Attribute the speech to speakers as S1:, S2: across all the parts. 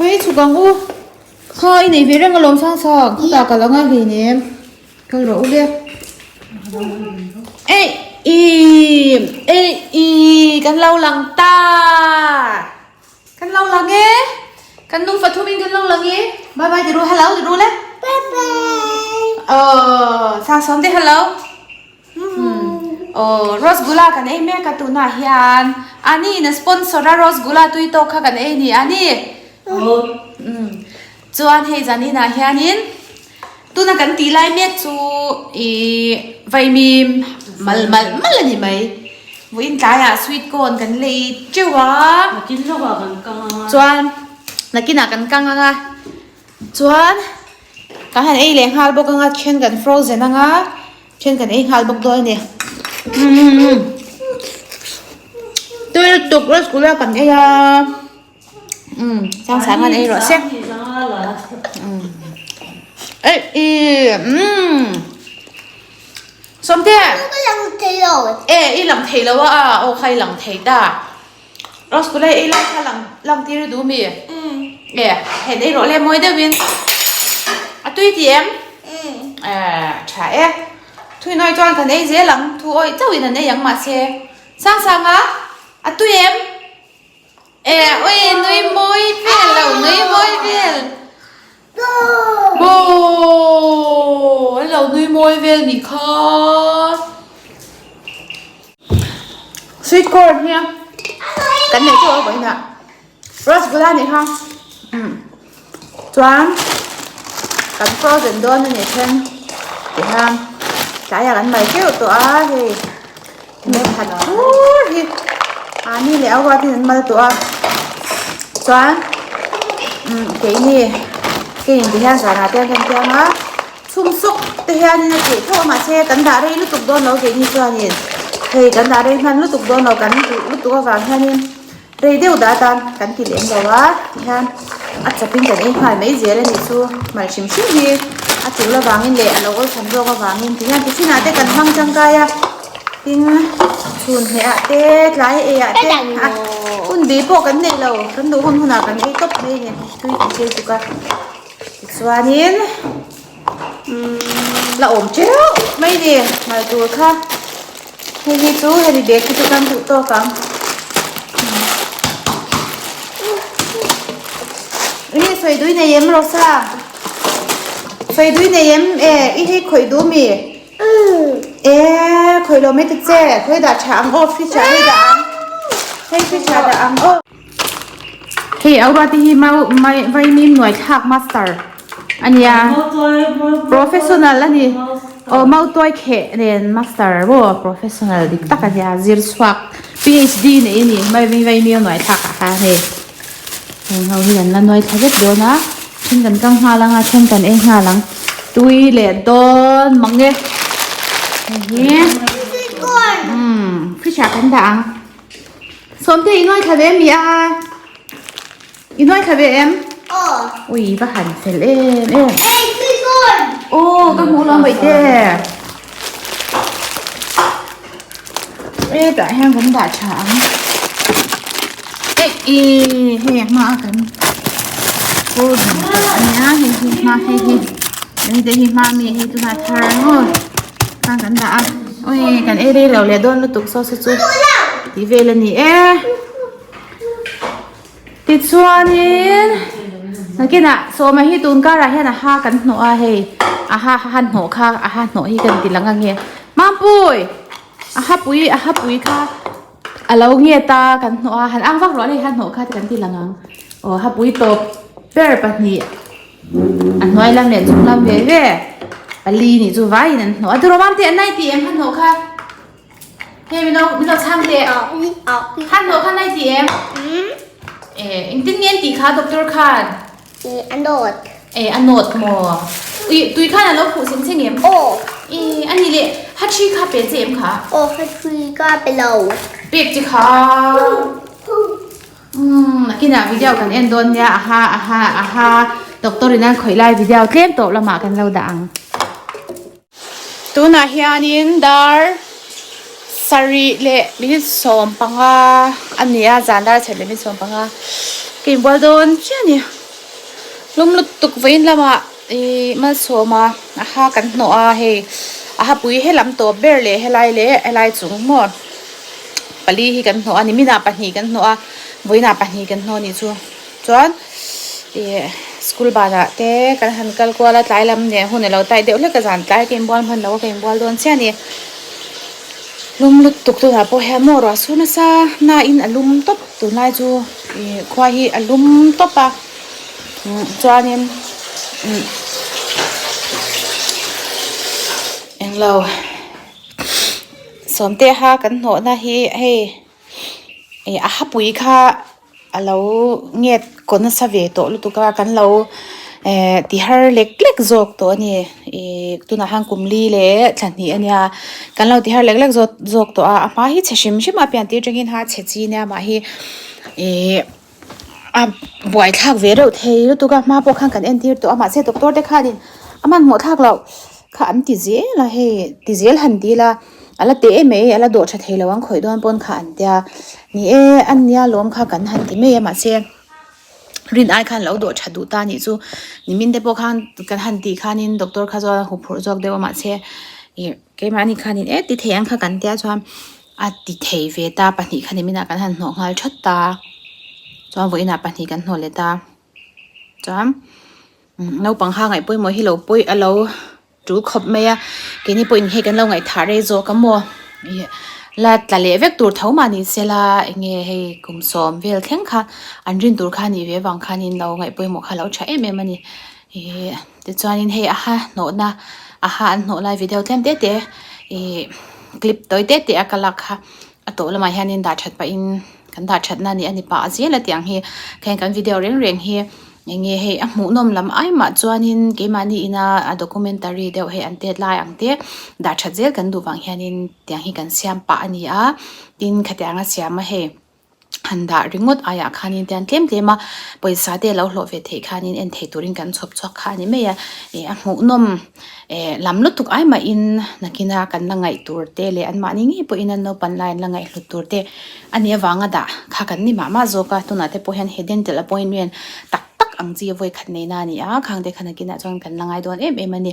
S1: Khawi chhuk ang u. Kha i nei ve reng alawm sang sang. Khawtah kal anga hleinem. Kal rawh u le. Ei i ei i kan lo lang ta. Kan lo lang e. Kan nufa thumin kan lo lang e. Bye bye ti ru hello ti ru le.
S2: Bye bye.
S1: Aw sang sawm te hello. Aw Rosgula kan ei mek a tunah hian ani in a sponsor a Rosgula tui tawk kha kan ei ni ani. Chuan hei zan inah hianin tuna kan tih lai mek chu ih vaimim mal malh malh a ni mai. Vawiin tlaiah sweet corn kan lei teuh a.
S3: Nakin lawkah kan kang ang a.
S1: Chuan nakinah kan kang ang a. Chuan kan han ei leh nghal bawk ang a then kan frozen ang a then kan ei nghal bawk dawn a ni. Tui lutuk rasgula kan ei a. Um sang sang an ei rawh se. Ei i um Sawmte.
S2: Ka lang thei lo.
S1: E i lang thei lo a aw kha i lang thei ta. Rasgula ei lai kha lang lang tir i duh mi? E hen ei rawh le mawi deuhin. A tui ti em? E tha e. Thui nawi chuan kan ei zel ang thu awih chauhin an ei ang mahse. Sang sang a a tui em? E ui nui mawi vel lo nui mawi vel Boo an lo nui mawi vel nih kha Sweet corn hi kan nei chu a vawiin ah rasgula nih kha chuan kan frozen dawn a ni then tihian tlaiah kan mai teuh tawh a hei hmel khat thur hi mahni leh a ruat in an mal tawh a chuan umm keini kein ti hian zanah te hian kan piang a chhum sawk te hianin a theih tho a mahse kan dah rei lutuk dawn lo keini chuanin hei kan dah rei hman lutuk dawn lo kan duh lutuk avang hianin. Rei deuh dah atan kan ti lem lo a tihian a chawpin kan ei nghal mai zel a nih chu mal hrim hrim hi a tul avangin leh a lo awlsam zawk avangin tihian tiffin ah te kan hmang tangkai a tin chhun hmeh ah te tlai ei ah te a hun bih pawh kan nei lo kan duh hun hunah kan ei tawp mai a ni tui kan thil tuk a tichuanin la awm teuh mai a ni mal tur kha. Hei hi chu hemi bag hi chu kan duh tawk ang. Enge sawi dui nei em Rosa? Sawi dui nei em e i hei khawih duh mi? E khawih lo mai ta che khawi dah tha ang aw fridge ah hei dah ang. Hei fridge ah dah ang aw. Hei Aurora te hi mau mai vaimim nuai thlak master ania professional ani aw mautuai kheh nen master maw professional dik tak ania zir chhuak phd nei ani mai vaimim nuai thlak ah khan hei heng ho hi kan la nuai thla vek dawn a then kan kang nghal ang a then kan ei nghal ang tui leh dawn mang e hei hi umm fridge ah kan dah ang. Sawmte i nuai thla ve em mi a? I nuai thla ve em?
S2: Aw.
S1: Ui va han fel em em.
S2: Ei tui kawn.
S1: Aw ka hmuh lo mai te. E tah hian kan dah tha ang. Ei i hei hma a kan frozen tawh a nia hei hi hma hei hi hei te hi hma mi hei tunah thar maw khan kan dah a. Ui kan ei rei lo leh dawn lutuk saw saw chu tih vel a ni e tichuanin nakinah sawma hi tun karah hian a ha kan hnawh a hei a ha han hnawh kha a ha hnawh hi kan ti lang ange Mampui a ha pui a ha pui kha a lo nge ta kan hnawh a han ang vak ruah hei ha hnawh kha te kan ti lang ang aw ha pui tawp ber pahnih. A hnuai lam leh chung lam ve ve pali nih chu vaiin an hnawh a durawm te an nai tih em han hnawh kha hei min lo min lo chhang teh han hnawh kha nai tih em e engtin nge an tih kha doctor khan
S2: a nawt
S1: e a nawt maw ui tui khan a lo phuh seng seng em
S2: aw
S1: e ani leh ha thi kha pe che em kha
S2: aw ha thi ka pe lo
S1: pek che kha Umm nakinah video kan en dawn nia aha aha aha doctor in an khawih lai video tlem tawh lamah kan lo dah ang. Tunah hianin dar sarih leh minute 15 a ni a zan dar sarih leh minute 15 ka inbual dawn chiah a ni. Lum lutuk vawiin lamah ihh malsawma a ha kan hnawh a hei a hapui helam tawp ber leh helai leh helai chung maw pali hi kan hnawh a niminah pahnih kan hnawh a vawiinah pahnih kan hnawh a nih chu chuan ih school banah te kan han kal kual a tlai lam nen hun alo tight deuh hlek a zan tlai ka inbual hman lo a ka inbual dawn chiah a ni. Lum lutuk tunah pawh hian maw ruah sur nasa nain a lum tawp tunlai chu ih khua hi a lum tawp a umm chuanin umm englo sawmte ha kan hnawhna hi hei ih a hapui kha. A lo nget kaw nasa ve tawh lutuk a kan lo eh ti har lek lek zawk tawh a ni ih tunah hian kum li leh thla hnih a nia kan lo ti har lek lek zawk zawk tawh a a hma hi chhe hrim hrim a pian tir atangin kha chhe chi nia mah hi ih a buaithlak ve reuh thei lutuk a hma pawh khan kan entir tawh a mahse doctor te khanin a hmanhmawh thlak loh kha an ti zel a hei ti zel han ti ila. A la teh em mai, a la dawh tha thei lo ang khawih dawn pawn kha an tia. Ni e, a nia lawm kha kan han ti mai a mahse rin ai khan lo dawh tha duh ta nih chu. Nimin te pawh khan kan han tih khanin doctor kha chuan a huphurh zawk deuh a mahse ih keimahni khanin e ti thei ang kha kan tia chuan a ti thei ve ta pahnih kha niminah kan han hnawh nghal that ta. Chuan vawiinah pahnih kan hnawh leh ta. Chuan naupang ha ngaih pawimawh hi lo pawi a lo. Tul khawp mai a, keini pawhin hei kan lo ngaihthah rei zawk a maw ih la tla leh vek tur tho mah ni sela enge hei kum sawm vel thleng kha an rin tur kha a nih ve avang khanin lo ngaih pawimawh kha a lo tha em em a ni ih tichuanin hei a ha hnawhna a ha an hnawh lai video tlem te te ih clip tawi te te a ka lak kha a tawh lamah hianin dah that pahin kan dah thatna a ni a ni pah a zel a tiang hi heng kan video reng reng hi. Eng nge hei a hmuhnawm lam ai mah chuanin keimahni ina a documentary deuh hei an tet lai ang te dah that zel kan duh vang hianin tiang hi kan siam pah a ni a tin khatiang a siam a hei han dah ringawt aiah khanin tiang tlem tlem a pawisa te lo hlawh ve theih khanin en thei turin kan chhawp chhuak kha a ni mai a ih a hmuhnawm eh lam lutuk ai mahin nakina kan la ngaih tur te leh anmahni ngei pawhin an naupan lai an la ngaih hlut tur te. A nih avanga dah kha kan ni mah mah zawk a, tunah te pawh hian he dental appointment tak tak ang chi vawi khat neihna a ni a, khang te khan a kinah chuan kan la ngai dawn em em a ni.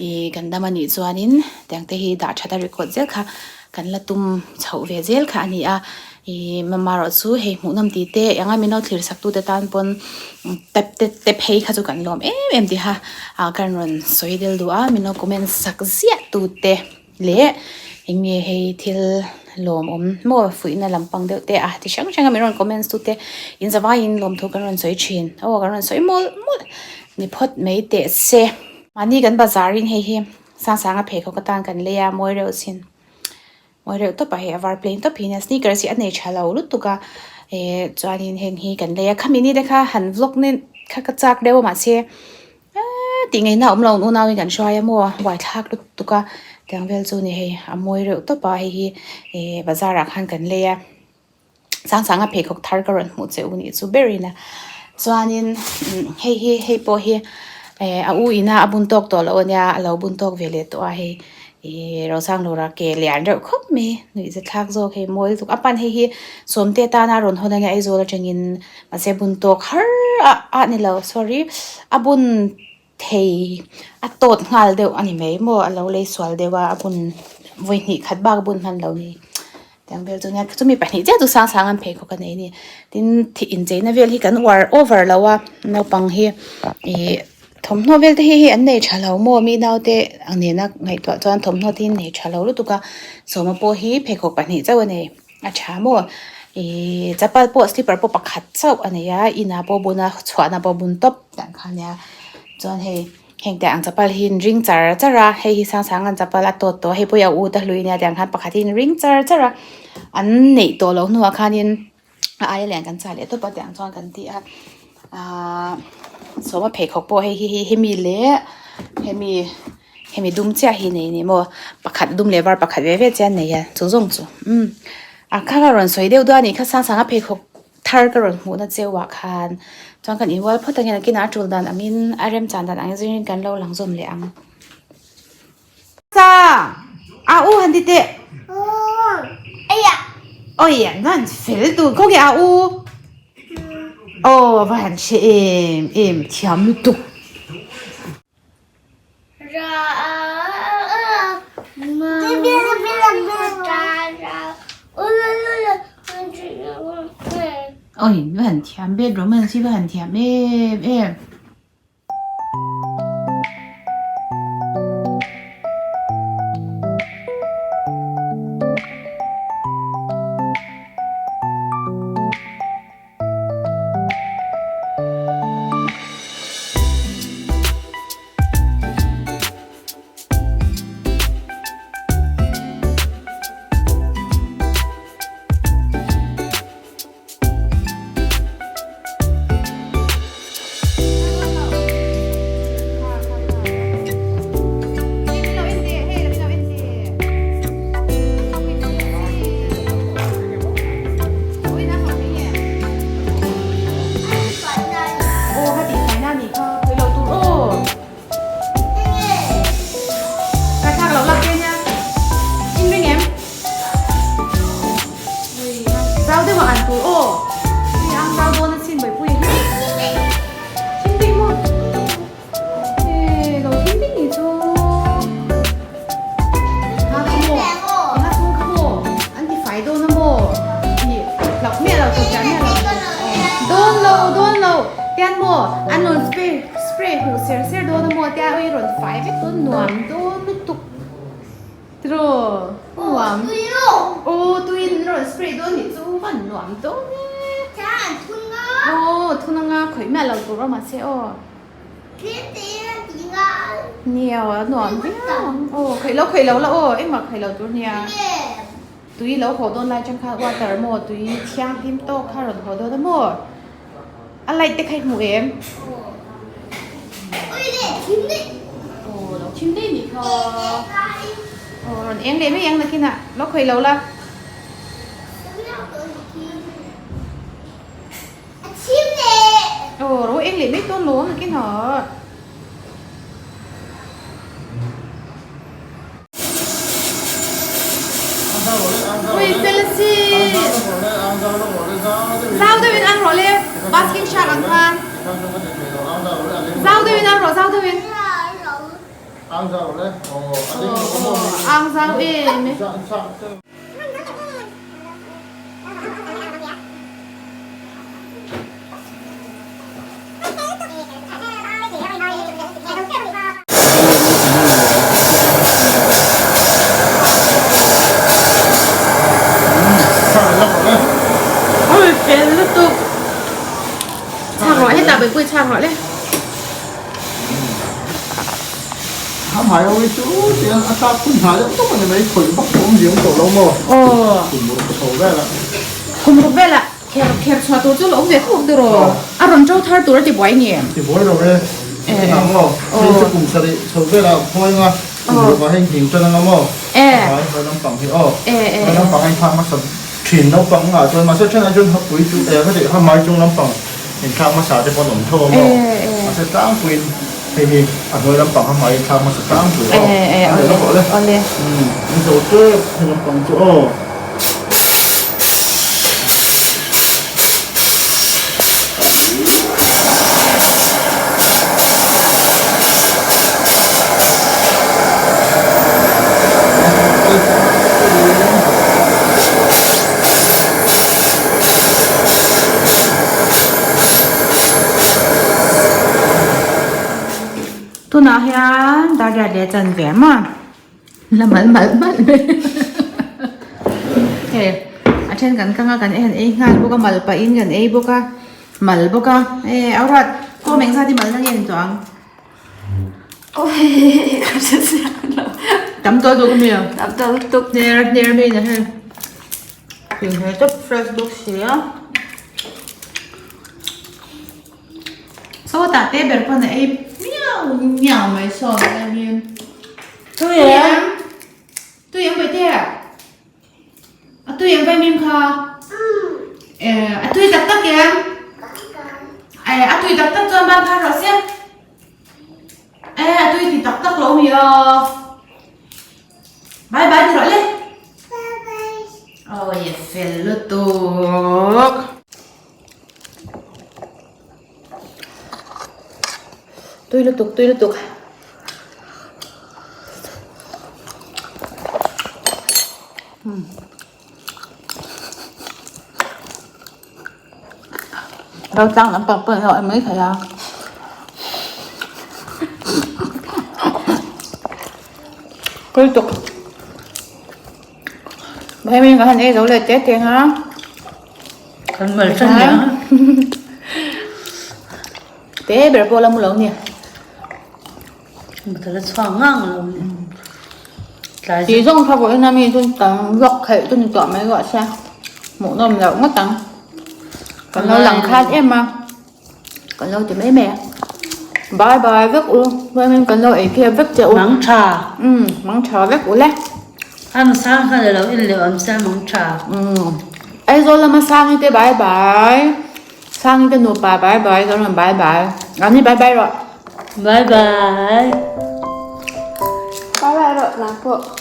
S1: Ih kan dam a nih chuanin tiang te hi dah that a record zel kha kan la tum chhoh ve zel kha a ni a, ih mamarawh chu hei hmuhnawm tih te eng a min lo thlir sak tute tan pawn tep te te phei kha chu kan lawm em em tih kha ah kan rawn sawi del duh a, min lo comment sak ziah tute. Leh eng nge hei thil lawmawm maw fuihna lampang deuh te a ti hrang hrang a min rawn comments tu te in zavaiin lawmthu kan rawn sawi thin aw kan rawn sawi mawlh mawlh ni phawt mai teh se. Mahni kan bazar in hei hi sang sang a pheikhawk atan kan lei a mawi reuh sin mawi reuh tawp a hei a var plain tawp hi nia sneakers hi a nei tha lo lutuk a eh chuanin heng hi kan lei a khami ni te kha han vlog nen kha ka chak deuh a mahse. Eee tih ngaihna awm lo unau in kan hruai a maw buaithlak lutuk a tiang vel chu ni hei a mawi reuh tawp a hei hi ehh bazar ah khan kan lei a sang sang a pheikhawk thar ka rawn hmuh che u nih chu ber in a chuanin hei hi hei pawh hi ehh a u ina a bun tawk tawh loh a nia a lo bun tawk ve leh tawh a hei ihh rosang lura ke lian reuh khawp mai nuih za thlak zawk hei mawi lutuk a pan hei hi sawmte tana rawn hawn a nia Aizawl atangin. Mahse bun tawk har a ah ni lo sorry a bun thei a tawt nghal deuh a ni mai maw a lo lei sual deuh a a bun vawi hnih khat bak a bun hman lo ni tiang vel chu nia chumi pahnih chiah chu sang sang an pheikhawk a nei a ni tin thih incheina vel hi kan uar over lo a naupang hi ih thawmhnaw vel te hi hei an nei tha lo maw mi naute ang nena ngaihtuah chuan thawmhnaw te hi an nei tha lo lutuk a sawma pawh hi pheikhawk pahnih chauh a nei. A tha maw? Ihh chapal pawh slipper pawh pakhat chauh a nei a inah pawh bun a chhuahna pawh bun tawp tah kha a nia chuan hei heng te ang chapal hi an ring char char a hei hi sang sang an chapal a tawt tawh a hei pawh hi a ut a hlui ania tiang khan pakhat hi an ring char char a an neih tawh loh hnuah khanin a aia lian kan chah leh tawp a tiang chuan kan ti a ahh sawma pheikhawk pawh hei hi hemi leh hemi. Hemi dum chiah hi nei ni maw pakhat dum leh var pakhat ve ve chian nei a chu zawng chu umm a kha ka rawn sawi deuh dawn a nih kha sang sang a pheikhawk thar ka rawn hmuh na cheu ah khan chuan kan inbual phawt ang in a tul dan angin a remchan dan ang zir in kan lo lang zawm leh ang. A u han ti teh. Oi an fel tur khaw nge a u. Aw a va han hre em em thiam lutuk. Oi va han thiam bed romance hi va han thiam em em. Zau deuh ah an tur aw. Hei ang zau dawn a sin Bawipuia hi. Thim ding maw? He lo thim ding ni chu. Ha kha maw? Enga chhung kha maw? An ti fai dawn a maw? I hlauh miah lo tur chiah miah lo. Dawn lo dawn lo tian maw an rawn spray spray huh ser ser dawn a maw tia ui rawn fai vek dawn nuam dawn lutuk. Tiraw nuam aw tuiin rawn spray dawn nih chu va nuam dawn e aw thun anga khawih miah lo tur a mahse aw nia a nuam viau ang aw khawih lo khawih lo la aw engmah khawih lo tur nia tui lo haw dawn lai chang khan water maw tui thianghlim tawk kha rawn haw dawn a maw a light te kha i hmu em aw lo thim daih nih kha aw rawn eng leh mai ang nakinah lo khawih lo la. Aw ro eng leh mai dawn lo nakinah. Ui Felasi Zau deuhin ang rawh le basking shark ang khan Zau deuhin ang rawh zau deuhin Ang zau em e. Ôi fel lutuk chak rawh hetah Bawipuii chak rawh le.
S4: Hamhai ho hi chu tiang a tlak hun hna deuh tawp a ni mai khawih vak pawh awm ziang tawh lo maw?
S1: Aw.
S4: Kum ruk chho velah.
S1: Kum ruk velah kher kher chhuah tur chu la awm ve khawp tur aw. A rawn to thar tur a ti buai nge?
S4: Ti buai lo e. Engah maw? Hei chu kum sarih chho velah phawi anga kum ruk ah hei hning tan anga maw? Hamhai hnuai lampang hi aw. Hnuai lampang a inthlak hmasa thin naupang ah chuan mahse thenah chuan hapui chu eh heti hamhai chung lampang inthlak hmasa te pawh an awm tho a maw? Mahse tlangpuiin Hei hi a hnuai lampang a hmai thlak hmasa tlangpui aw. A leh lawk rawh le. An zo tep hei lampang chu aw.
S1: Tunah hian darriat leh chanve a maw la mal malh malh mai hei a then kan kang a kan en ei nghal bawk a mal pahin kan ei bawk a mal bawk a e a ruat kawm eng zat hi mal na nge ni tawh ang tam tawh duh ka mi
S3: tam tawh lutuk
S1: hner hner mai na hei hei tawp fresh bawk sia. Sawtah te ber pawn a ei miau miau mai saw hianin tui em tui em Bawihte a tui em vaimim kha eh a tui tak tak em eh a tui tak tak chuan ban phar rawh se eh a tui ti tak tak lo mi aw bye bye ti rawh le aw ye fel lutuk. Tui lutuk tui lutuk. Ro tlang lampang pawh an lo en mai thei a. Tui lutuk. Hemi ka han ei zo leh te te ang a.
S3: Kan mal tan nia.
S1: Te ber pawh la mu lo ni.
S3: Ka la chhuak ngang lo ni. Tlai
S1: Ti zawng kha pawh ina mi chun tam vlog khelh chu ni tawh mai rawh se. Hmuhnawm loh ngawt ang. Kan lo lang khat em a. Kan lo ti mai mai a. Bye bye vek u. Chuanin kan lo ei khep vek che u.
S3: Mang tha.
S1: Umm mang tha vek u le.
S3: A ma sang kha le lo en leh awm sia mang tha.
S1: Umm Aizawl lama Sangi te bye bye. Sangi te nupa bye bye ka rawn bye bye. Ani bye bye rawh.
S3: Bye bye.
S1: Bye bye rawh nang pawh.